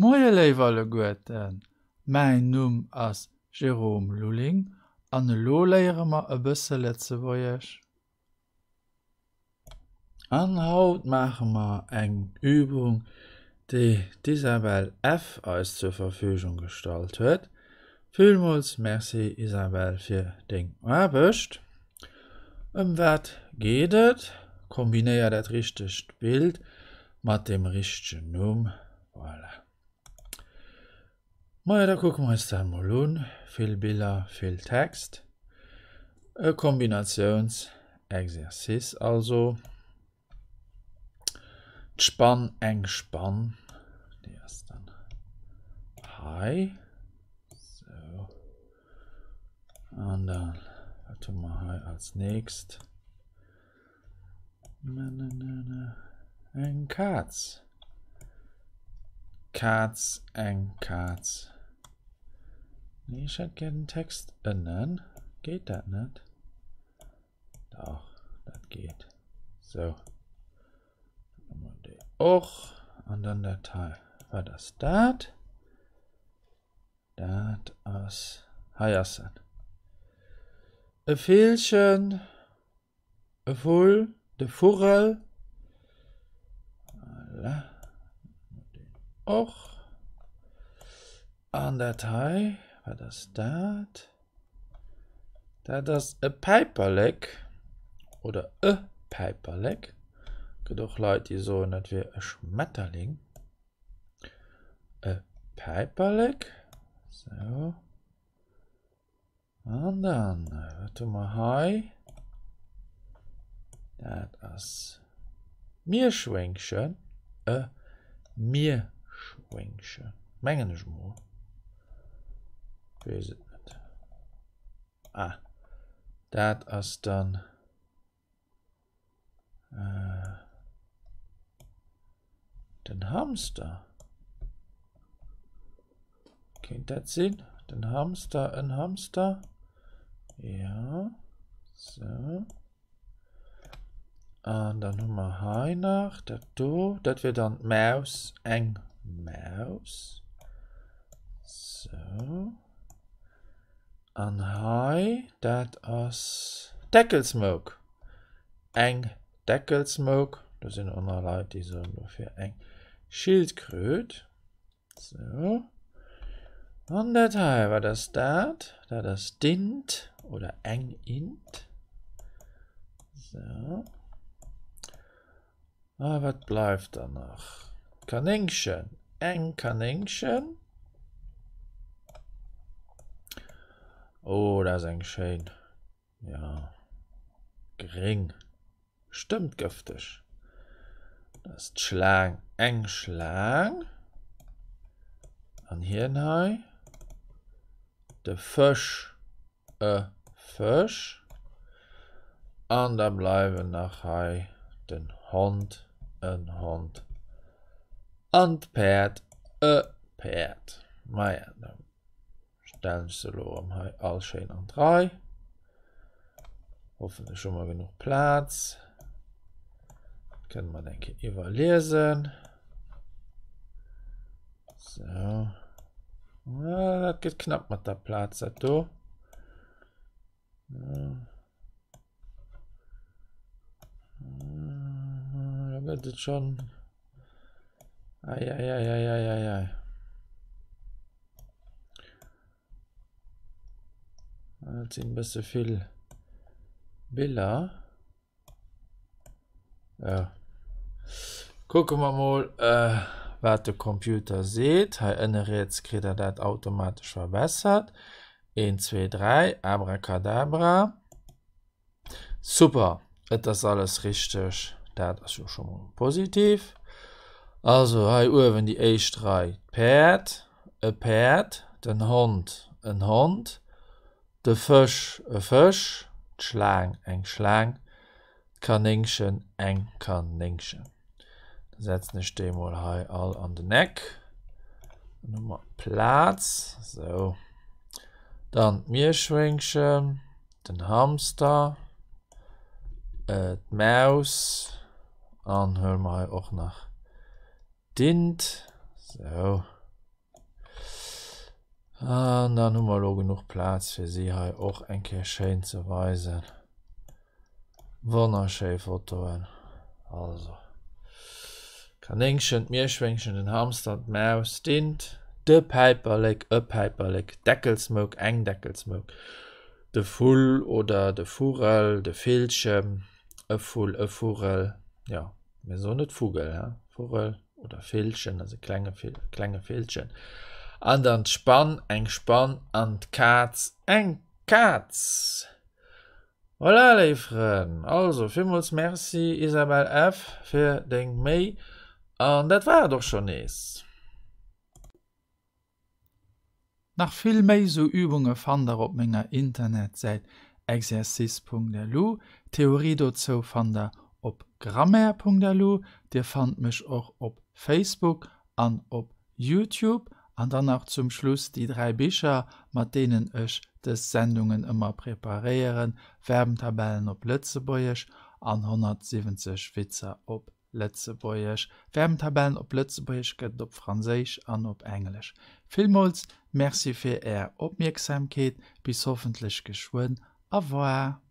Moie léif alleguerten, mäin Numm ass Jérôme Lulling an elo léiere mer e bësse Lëtzebuergesch. An haut maache mer eng Übung, déi d'Isabelle F. eis zur Verfügung gestallt huet. Villmools Merci Isabelle fir deng Aarbecht. Ëm wat geet et? Kombinéier dat richtegt Bild mat dem richtegen Numm. Voilà. Majo, da kucke mer eis dat mol un. Vill Biller, vill Text. E Kombinatiounsexercice also. D'Spann, eng Spann, déi ass dann hei. Sou. An dann, wat hu mer hei als nächst? Eng Kaz. Kaz, eng Kaz. Nee, ech hätt gär den Text ënnen. Geet dat net? Dach, dat geet. Sou. Dann hu mer déi och. An dann dat hei. Wat ass dat? Dat ass, hei ass en. E Villchen, e Vull, de Vugel. Voilà. Och. An dat hei, wat ass dat? Dat ass e Päiperlek oder e Päiperlek. Gëtt och Leit, déi soen, dat wier e Schmetterling. E Päiperlek. Sou. An dann, wat hu mer hei? Dat ass Mierschwéngchen. E Mierschwéngchen. Mengen ech mol. Weess et net. Ah, dat ass dann. Den Hamster. Kéint dat sinn? Den Hamster, en Hamster. Ja. So. An dann hu mer hei nach dat do. Dat wier dann d'Maus, eng Maus. So. An hei, dat ass Deckelsmouk. Eng Deckelsmouk. Do sinn och nach Leit, déi soen dofir eng Schildkröt. Sou. An dat hei, wat ass dat? Dat ass d'Int oder eng Int. Sou. A wat bleift dann nach? D'Kanéngchen, eng Kanéngchen. Oh, dat ass eng schéin. Ja, gréng. Stëmmt gëfteg. Dat ass d'Schlaang, eng Schlaang. An hien hei, de Fësch. E Fësch. An da bleiwen nach hei den Hond, en Hond, an d'Päerd, e Päerd. Maja, da stellen ech se elo erëm hei all schéin an d'Rei. Hoffentlech hu mer genuch Plaz. Kënne mer eng Kéier iwwerliesen. So. Ja, dat gëtt knapp mat der Plaz, dat do. Ja. Da gëtt et schon. Ei, ei, ei, ei, ei, ei, ei. Dat sinn e bësse vill Biller. Ja. Kucke mer mol, äh, wat de Computer seet. Hei ënne riets kritt der dat automatesch verbessert. 1, 2, 3, Abracadabra. Super, et ass alles richteg. Dat ass jo scho mol positiv. Also hei uewen déi éischt Rei, d'Päerd, e Päerd, den Hond, en Hond, De Fësch, e Fësch, d'Schlaang, eng Schlaang, d'Kanéngchen, eng Kanéngchen. Da setzen ech déi mol hei all an den Eck. Dann hu mer Plaz. Sou. Dann d'Mierschwéngchen, den Hamster, d'Maus an huele mer hei och nach d'Int. Sou. An dann hu mer elo genuch Plaz fir si hei och eng Kéier schéin ze weisen. Wonnerschéi Fotoen. Also Kanéngchen, d'Mierschwéngchen, den Hamster, d'Maus, d'Int, de Päiperlek, e Päiperlek, d'Deckelsmouk, eng Deckelsmouk, de Vull oder de Vurel, de Villchen, e Vull, e Vurel, jo, mir soen net Vugel, he, Vurel oder Villchen, also klenge Vill, klenge Villchen. An dann d'Spann, eng Spann an d'Kaz, eng Kaz. Voilà, léif Frënn, also villmools Merci Isabelle F. fir deng Méi an dat war et och schonn nees. Nach vill méi sou Übunge fannt der op menger Internetsäit exercice.lu. D'Theorie dozou fannt der op grammaire.lu. Dir fannt mech och op Facebook an op Youtube. An dann nach zum Schluss déi 3 Bicher, mat deenen ech dës Sendungen ëmmer preparéieren, Verbentabellen op Lëtzebuergesch an 170 Witzer op Lëtzebuergesch. Verbentabellen op Lëtzebuergesch gëtt et op Franséisch an op Englesch. Villmools Merci fir Är Opmierksamkeet, bis hoffentlech geschwënn. Au revoir.